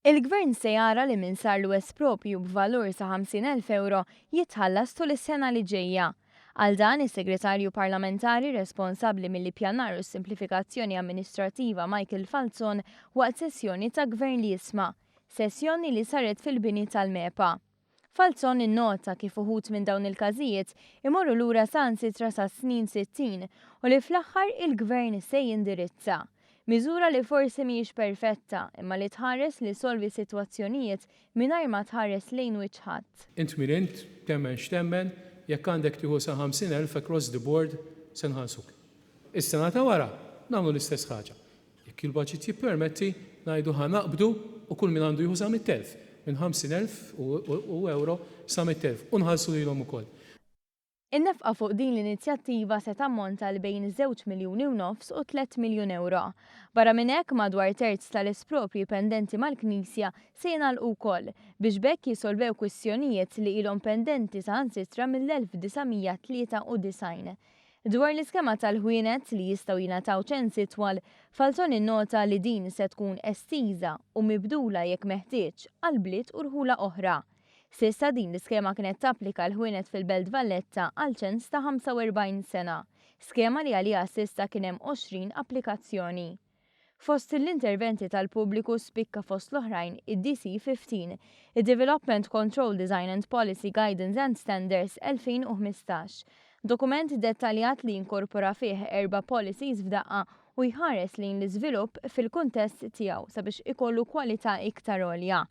Il-Gvern se jara li min sarlu esproprju b'valur sa 50,000 ewro jitħallas tul is-sena li ġejja. Għal dan, is-Segretarju Parlamentari responsabbli mill-Ippjanar u s-Simplifikazzjoni Amministrattiva Michael Falzon waqt sessjoni ta' Gvern li Jisma', sessjoni li saret fil-bini tal-MEPA. Falzon innota kif uħud minn dawn il-każijiet imorru lura saħansitra sas-snin 60 u li fl-aħħar il-Gvern se jindirizza. Miżura li forsi mhijiex perfetta imma li tħares li ssolvi sitwazzjonijiet mingħajr ma tħares lejn wiċċ ħadd. Int min int, temmen x'temmen, jekk għandek tieħu sa 50,000 across the board se nħallsuk. Is-sena ta' wara nagħmlu l-istess ħaġa. Jekk il-baġit jippermetti, ngħidu ħa naqbdu u kull min għandu jieħu sa 100,000, minn 50,000 u ewro sa 100,000 u nħallsu lilhom ukoll. In-nefqa fuq din l-inizjattiva se tammonta għal bejn żewġ miljuni u nofs u tlett miljun ewro. Barra minn hekk, madwar terz tal-esproprji pendenti mal-Knisja se jingħalqu wkoll, biex b'hekk jissolvew kwistjonijiet li ilhom pendenti saħansitra mill-1993. Dwar l-iskema tal-ħwienet li jistgħu jingħataw ċensi twal, Falzon innota li din se tkun estiża u mibdula jekk meħtieġ għal bliet u rħula oħra. S'issa din l-iskema kienet tapplika għall-ħwienet fil-Belt Valletta għal ċens ta' 45 sena, skema li għaliha s'issa kien hemm 20 applikazzjoni. Fost l-interventi tal-pubbliku spikka fost l-oħrajn id-DC 15, id-Development Control Design and Policy Guidance and Standards 2015, dokument dettaljat li jinkorpora fih erba' policies f'daqqa u jħares lejn l-iżvilupp fil-kuntest tiegħu sabiex ikollu kwalità iktar għolja.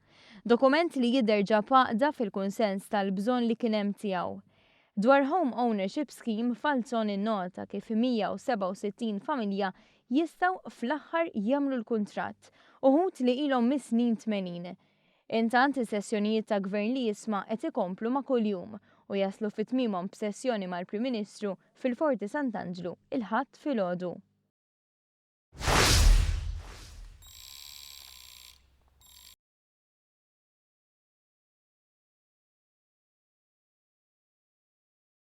Dokument li jidher ġab għaqda fil-kunsens tal-bżonn li kien hemm tiegħu. Dwar Home Ownership Scheme, Falzon innota kif 167 familja jistgħu fl-aħħar jagħmlu l-kuntratt, uħud li ilhom mis-snin 80. Intant is-sessjonijiet ta' Gvern li Jisma' qed ikomplu ma' kull jum u jaslu fi tmiemhom b'sessjoni mal-Prim Ministru fil-Forti Sant'Anġlu il-Ħadd filgħodu.